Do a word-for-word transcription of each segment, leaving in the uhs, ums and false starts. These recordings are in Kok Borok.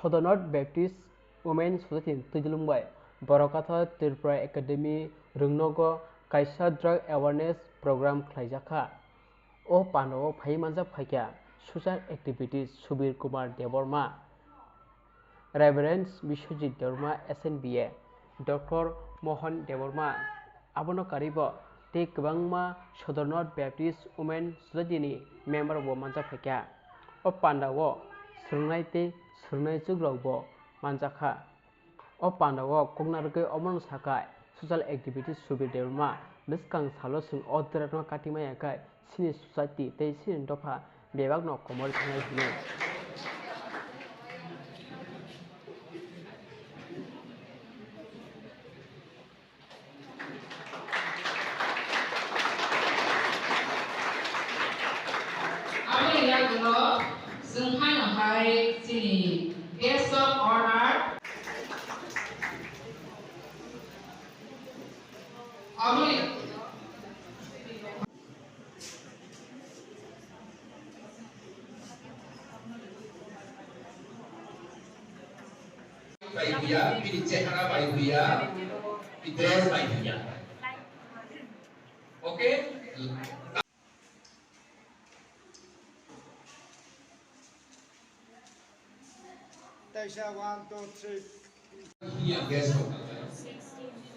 Sodornot Baptist Women Society ni twidulung bai Borokatha Tripura Academy Rungnogo kaisa drug awareness program khlaijakha. O pandao phai manjak phaikha social activist Subir Kumar Debbarma, Reverend Biswajit Debbarma, S N B A, Doctor Mohan Debbarma, abono karibo tei kwbangma Sodornot Baptist Women Society ni member bo manjak phaikha. O pandao swrwngnai tei swrwngnaijwk rok bo manjakha. O pandao koknarwgwi omono sakha social activist Subir Debbarma, bwskang salo chwng o dwrakno katimaya khe chini society tei chini dopha bebakno komorwi thangnai hwnwi. Aboni yagulo chwng haino hai chini guest of honor. Aboni Bai huya, bini chehara bai huya, bini dress bai huya. Okay? Taisa, one, two, three. Hiya guest of honor.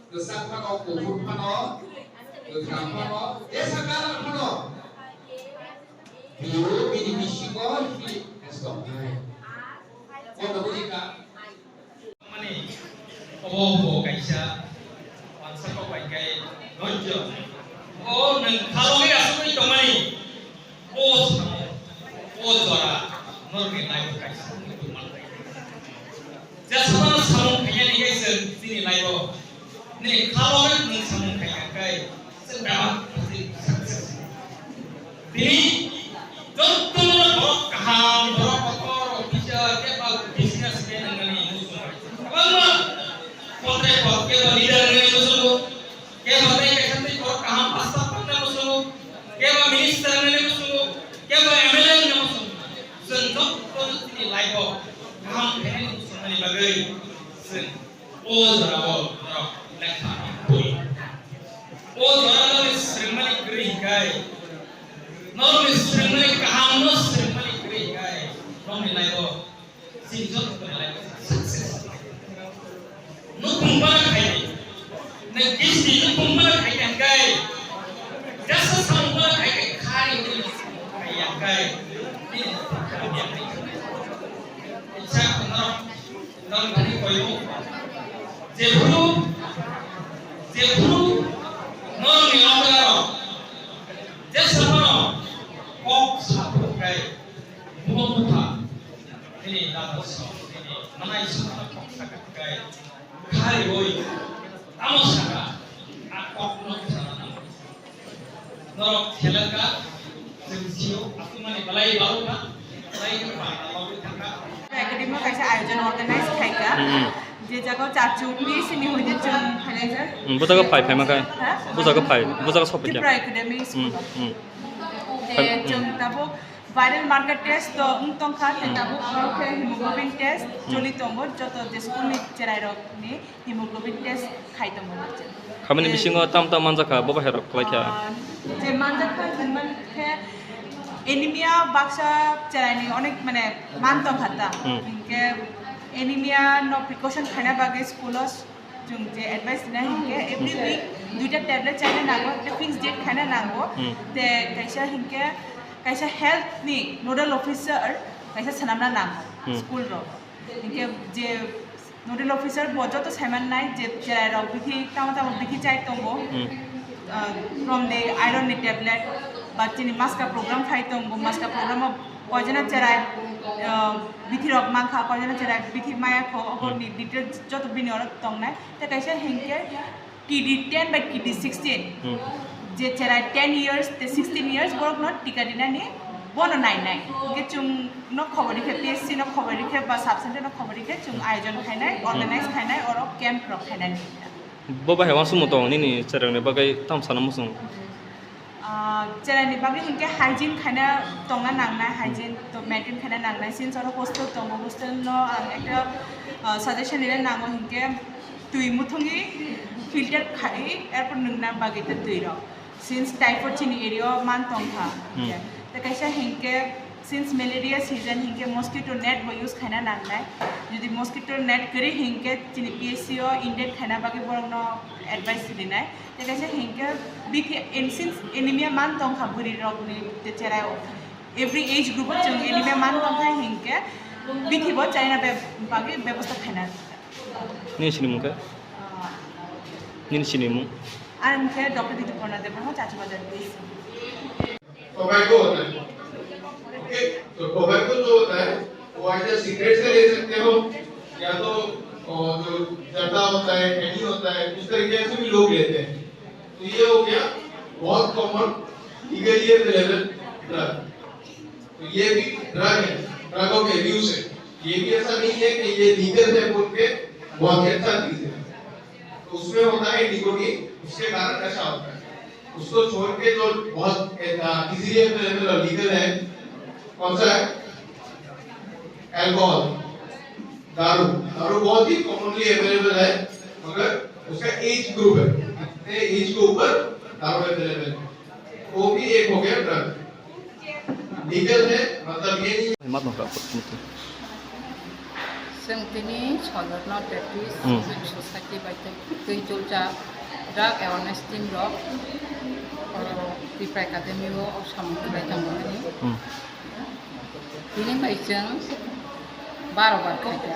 Kwchak phano, kuphur phano, kwkhwrang phano, jesa colour phano. Biyo bini bisingo hi guest of honor. Kono bujika. Mani, obo bo kaisa wansa kok bai kai nojo. O nwng khalogwi asugwi tongmani. O samung, o jora, norokni life kaisa wngwi tongmani. Jesano samung khaiyani khe chwng chini life-o nini khalogwi nwng samung khaikha khe chwng bebak success. Tini jotono borok kaham, borok kotor, officer, keba businessman wngnani muchungo. Kwbangma contractor, keba leader wngnani muchungo. Keba tei kaisa tei borok kaham pastor wngna muchungo, keba minister wngna muchungo, keba M L A wngna muchungo. Chwng joto chini life-o kaham khainani muchungmani bagwi chwng o jorao norok lekha pori. O jora norokni swrwngmani kwrwi hinkhe, norokni swrwngmani kahamno swrwngmani kwrwi hinkhe, norokni life-o Chini joto ni life success. Nukung bara khai di. Nang kisti nukung bara khai kan kai. Jasa samung bara khai kai khai ni khai yang kai. Ni khai yang kai. Icha kono nang tadi koyo. Jeburu, jeburu, nang ni amdaro. Jasa kono kok sapu kai. Bumo bupha, nini dada song, nini manai song, kok saka kai, khai oi, tamo saka, a kok no sana nang. Norok khelaka, chwng sio, atumani balai balokha, balai khe panda bagwi thangkha. Academy o kaisa ayojon organize khaikha. Hmm. Je jaga o charchu P S C ni hoite chwng phailai jak. Hmm, bo jaga phai, phai ma kha. Ha? Bo jaga phai, bo jaga sok kha. Tripura Academy School. Hmm, hmm. Te chwng tabuk Viral marker test to wng tongkha, tei tabuk borok khe hemoglobin test choli tongo, joto je school ni cherai rok ni hemoglobin test khai tongo. Khamini bisingo tam tam manjakha, bo bahai rok khlai kha. Ah, je manjakha, hwnba khe anemia baksa cherai ni onek mane man tongkha ta. Hmm. Hinkhe anemia no precaution khaina bagwi school o Chwng je advice rina hinkhe every week duita tablet chaina nango, ekta fixed date khaina nango. Hmm. Te kaisa hinkhe kaisa health ni nodal officer kaisa swnamna nango. Hmm. School rok. Hinkhe je nodal officer bo joto saiman nai je cherai rok bithi tamo tamo bithi chai tongo. Hmm. Ah, from the iron ni tablet ba chini maska program phai tongo, maska program o koijana cherai, ah, bithi rok mankha, koijana cherai bithi maya kho, obo ni details joto bini oro tongnai. Tei kaisa hinkhe T D ten by T D sixteen. Hmm. Je cherai ten years tei sixteen years borok no tika dinani bono nainai. Hinkhe chwng no khobor rikhe, P S C no khobor rikhe ba sub center no khobor rikhe chwng ayojon khainai, organize khainai, oro camp rok khainani. Bo bahai uansukmung tongo nini cherang ni bagwi tamo sana muchung? Ah, cheraini bagwi hinkhe hygiene khaina tongna nangnai, hygiene to maintain khaina nangnai. Since oro hostel tongo, hostel no ang ekta, ah, suggestion rina nango hinkhe twi muthungwi filter khai, erpor nwngna bagwi ta twi rok. Since typhoid chini area o man tongkha. Hmm. Te kaisa hinkhe since malaria season hinkhe mosquito net bo use khaina nangnai. Jodi mosquito net kwrwi hinkhe chini P H C o inject khaina bagwi borokno advice rinai. Te kaisa hinkhe bithi, and since anemia man tongkha bwrwi rokni te cherai o. Every age group o chwng anemia man tongkha hinkhe bithi bo chaina be-, bagwi bebosta khaina. Nini sinimung khe? Ah. Nini sinimung? Ang khe Doctor Rituparna Debbarma, Chachi Bazar, P H C. Tobacco होता है, ओके? तो tobacco जो होता है, वो either cigarette से ले सकते हो, या तो, अ, जो जर्दा होता है, खैनी होता है, उस तरीके से भी लोग लेते हैं। तो ये हो गया बहुत कॉमन, लीगली अवेलेबल ड्रग। तो ये भी ड्रग है, ड्रग ऑफ एब्यूज है। ये भी ऐसा नहीं है कि ये लीगल है बोल के बहुत ही अच्छा चीज है। तो उसमें होता है निकोटीन, उसके कारण ऐसा होता है। उसको छोड़ के जो बहुत, अ, इजीली अवेलेबल और लीगल है, कौन सा है? अल्कोहल, दारू। दारू बहुत ही कॉमनली अवेलेबल है, मगर उसका एज ग्रुप है, कितने एज के ऊपर दारू अवेलेबल है, वो भी एक हो गया ड्रग। लीगल है, मतलब ये नहीं Matno ka. Chwng tini Sojotno Baptist Hmm. Civil Society bai twi, twi chulcha drug awareness team rok, oro Tripura Academy o samung khlai tongmani. Hmm. Tini bai chwng baro bar khaikha.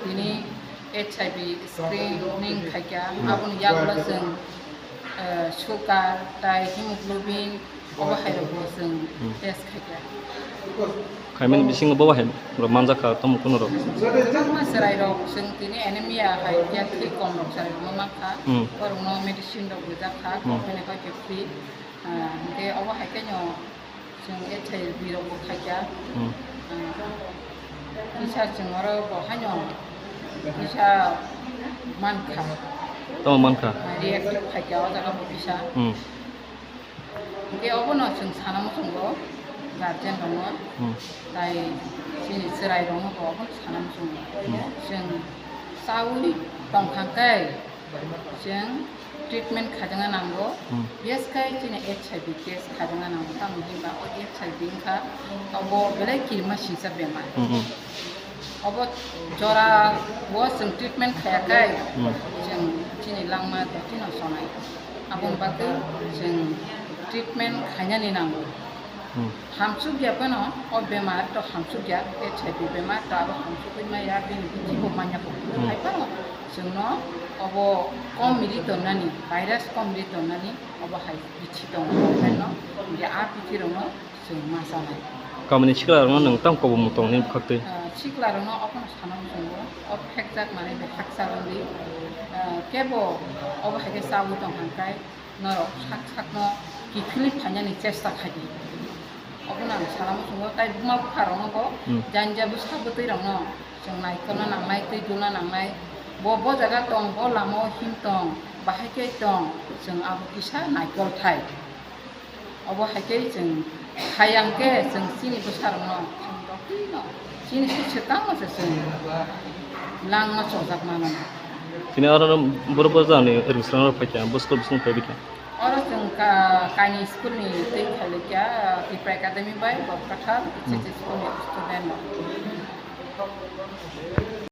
Tini H I V screening khaikha. Hmm. Aboni yagulo chwng, eh, sugar tai hemoglobin, obo hai rok bo chwng Hmm. test khaikha. Khaimani bisingo bo hai rok manjakha, tamo kuno rok? Kwbangma chwrai rok chwng tini anemia hai khe thwi kom rok chwrai rok no mankha. Hmm. Borok no medicine rok rijak kha, Hmm. kok phani hoi khe free. Ah, hwnkhe obo hai khe no chwng H I V rok bo khaikha. Hmm. Ah, kisa chwng oro bo haino kisa mankha. Tamo mankha? Ah, reactive khaikha o jaga bo kisa. Hmm. Hwnkhe obono chwng sana muchungo guardian rokno, Hmm. tai chini chwrai rokno bo obono sana muchungo. Hmm. Chwng chaui tongkha khe chwng treatment khajakna nango. Hmm. Yes khe chini H I V test khajakna nango, tamoni hinba o H I V wngkha obo belai kirima singsa bemar. Hmm, hmm. Obo jora o chwng treatment khaya khe Hmm. chwng chini langma dotino sonai. Aboni bagwi chwng treatment khainani nango. Hmm. Hamsukya phano o bemar to hamsukya, H I V bemar to abo hamsukwi maya, bini bithi bo manya bo. Hmm. Hai phano chwngno obo kom ri tonnani, virus kom ri tonnani, obo hai bithi tongo. Phano ya a bithi rokno chwng ma chanai. Kamini sikla rokno nwng tamo kobomung tong nini bwkhak twi? Ah, sikla rokno okhorno sana muchungo, o phekjak manwi bai hakchal wngdi. Ah, kebo obo hai khe chaui tong hang khe norok sak sakno kiphilwi phainani chesta khaidi. Obono ang sana muchungo, tai buma bupha rokno bo Hmm. janja bwsa bwtwi rokno chwng naikolna nangnai, twi dulna nangnai. Bo, bo jaga tong, bo lama o him tong, bahai khe tong, chwng abo kisa naikol thai. Obo hai khe chwng hayang khe chwng chini bwsarokno chwng totino chini swkang no se chwng langma chojak mano. Tini oro no borok bo jani rwngchwng rok phaikha, bo school bising phaibaikha. Oro chwng ka-, kainwi school ni twi khailaikha, Tripura Academy bai Bokathar Hmm. H S S school ni student rok.